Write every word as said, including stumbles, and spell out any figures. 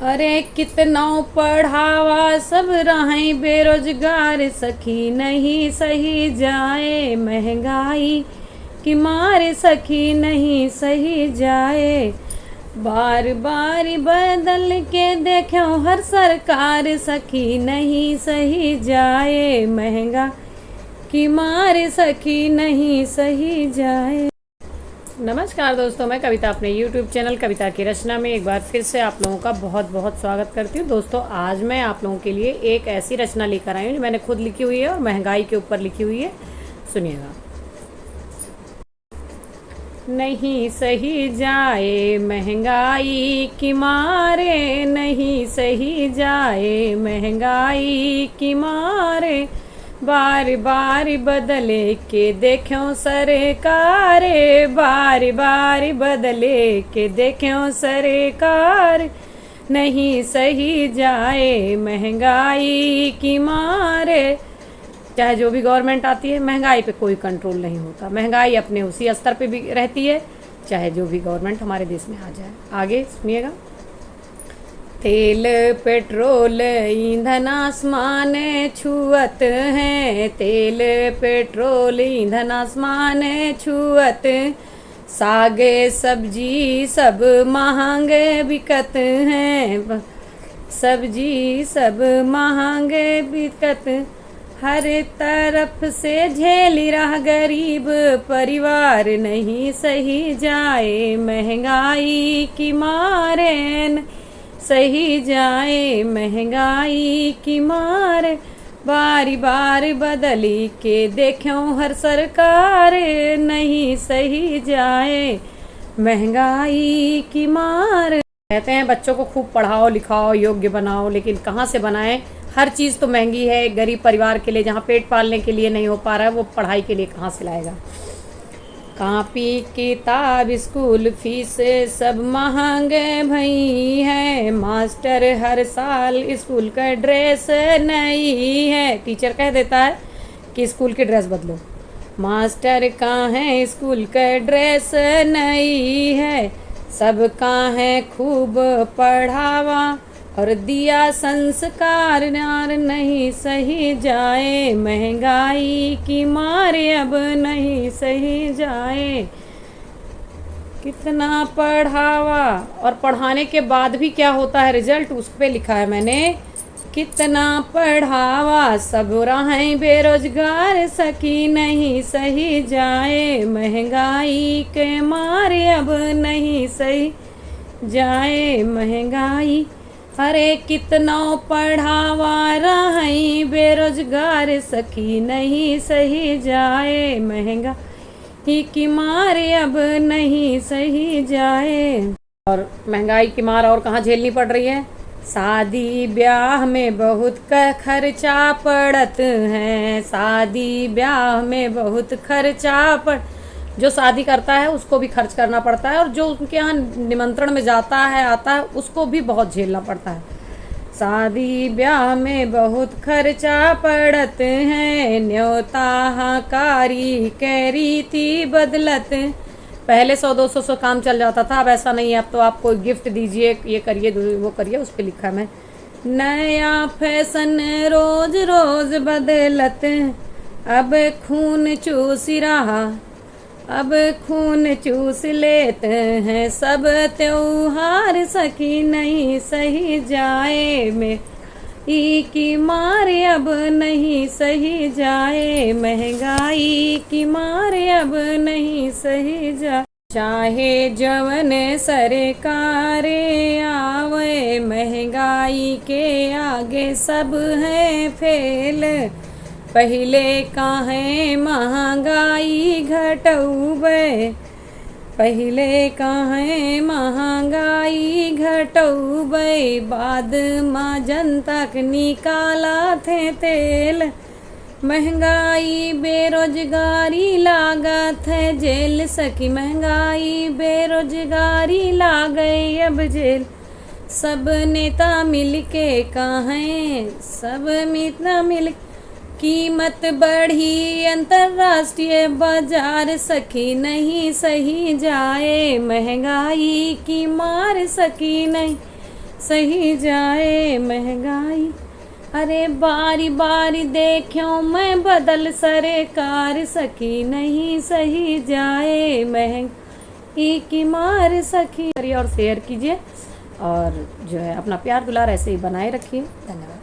अरे कितनौ पढ़ावा सब रहैं बेरोजगार सखी, नहीं सही जाए महंगाई की मार सखी, नहीं सही जाए। बार बार बदल के देख्यौ हर सरकार सखी, नहीं सही जाए महंगा की मार सखी, नहीं सही जाए। नमस्कार दोस्तों, मैं कविता अपने YouTube चैनल कविता की रचना में एक बार फिर से आप लोगों का बहुत बहुत स्वागत करती हूँ। दोस्तों, आज मैं आप लोगों के लिए एक ऐसी रचना लेकर आई हूँ जो मैंने खुद लिखी हुई है और महंगाई के ऊपर लिखी हुई है। सुनिएगा। नहीं सही जाए महंगाई की मारे, नहीं सही जाए महंगाई की मारे। बार बार बदले के देख्यौ सरकार, बार बार बदले के देख्यौ सरकार, नहीं सही जाए महंगाई की मार। चाहे जो भी गवर्नमेंट आती है, महंगाई पे कोई कंट्रोल नहीं होता, महंगाई अपने उसी स्तर पे भी रहती है, चाहे जो भी गवर्नमेंट हमारे देश में आ जाए। आगे सुनिएगा। तेल, पेट्रोल, ईंधन आसमान छुअत हैं, तेल, पेट्रोल, ईंधन आसमान छुअत, साग, सब्जी सब महंग बिकत हैं, सब्जी सब महंग बिकत, हर तरफ से झेली रहा गरीब परिवार, नहीं सही जाए महंगाई की मारे, न सही जाए महंगाई की मार। बारी बार बदली के देख्यौ हर सरकार, नहीं सही जाए महंगाई की मार। कहते हैं, बच्चों को खूब पढ़ाओ लिखाओ, योग्य बनाओ, लेकिन कहाँ से बनाएं? हर चीज़ तो महंगी है। एक गरीब परिवार के लिए, जहाँ पेट पालने के लिए नहीं हो पा रहा है, वो पढ़ाई के लिए कहाँ से लाएगा? कापी किताब स्कूल फीस सब महंग भई है, मास्टर हर साल स्कूल का ड्रेस नई है। टीचर कह देता है कि स्कूल की ड्रेस बदलो। मास्टर का है स्कूल का ड्रेस नई है, सब का है खूब पढ़ावा और दिया संस्कार, नार नहीं सही जाए महंगाई की मार, अब नहीं सही जाए। कितना पढ़ावा और पढ़ाने के बाद भी क्या होता है रिजल्ट, उस पे लिखा है मैंने। कितना पढ़ावा सब रहैं बेरोजगार सखी, नहीं सही जाए महंगाई के मार, अब नहीं सही जाए महंगाई। अरे कितनौ पढ़ावा रहैं बेरोजगार सखी, नहीं सही जाए महंगाई की मार, अब नहीं सही जाए। और महंगाई की मार और कहाँ झेलनी पड़ रही है? शादी ब्याह में बहुत क-, खर्चा पड़त हैं, शादी ब्याह में बहुत खर्चा पड़, जो शादी करता है उसको भी खर्च करना पड़ता है और जो उनके यहाँ निमंत्रण में जाता है, आता है, उसको भी बहुत झेलना पड़ता है। शादी ब्याह में बहुत खर्चा पड़त हैं, न्योता हकारी के रीति बदलत। पहले सौ दो सौ से काम चल जाता था, अब ऐसा नहीं है। अब तो आप कोई गिफ्ट दीजिए, ये करिए, दू-, वो करिए, उस पे लिखा है मैं। नया फैशन रोज रोज बदलत, अब खून चूस रहा, अब खून चूस लेत हैं सब त्योहार सखी, नहीं सही जाए महंगाई की मार, अब नहीं सही जाए महंगाई की मार, अब नहीं सही जाए। चाहे जवन सरकार आवे, महंगाई के आगे सब हैं फेल। पहिले काहे महंगाई घटउबे, पहिले काहे महंगाई घटउबे, बाद मा जनता क निकालत हैं तेल। महंगाई बेरोजगारी लागत है जेल सखी, महंगाई बेरोजगारी लागे अब जेल। सब नेता मिलके काहे, सब नेता मिल, कीमत बढ़ी अंतर्राष्ट्रीय बाजार सखी, नहीं सही जाए महंगाई की मार सखी, नहीं सही जाए महंगाई, अरे बारी बारी देख्यो मैं बदल सरकार, सखी नहीं सही जाए महंगाई की मार सखी। करिए और share कीजिए, और जो है अपना प्यार दुलार ऐसे ही बनाए रखिए। धन्यवाद।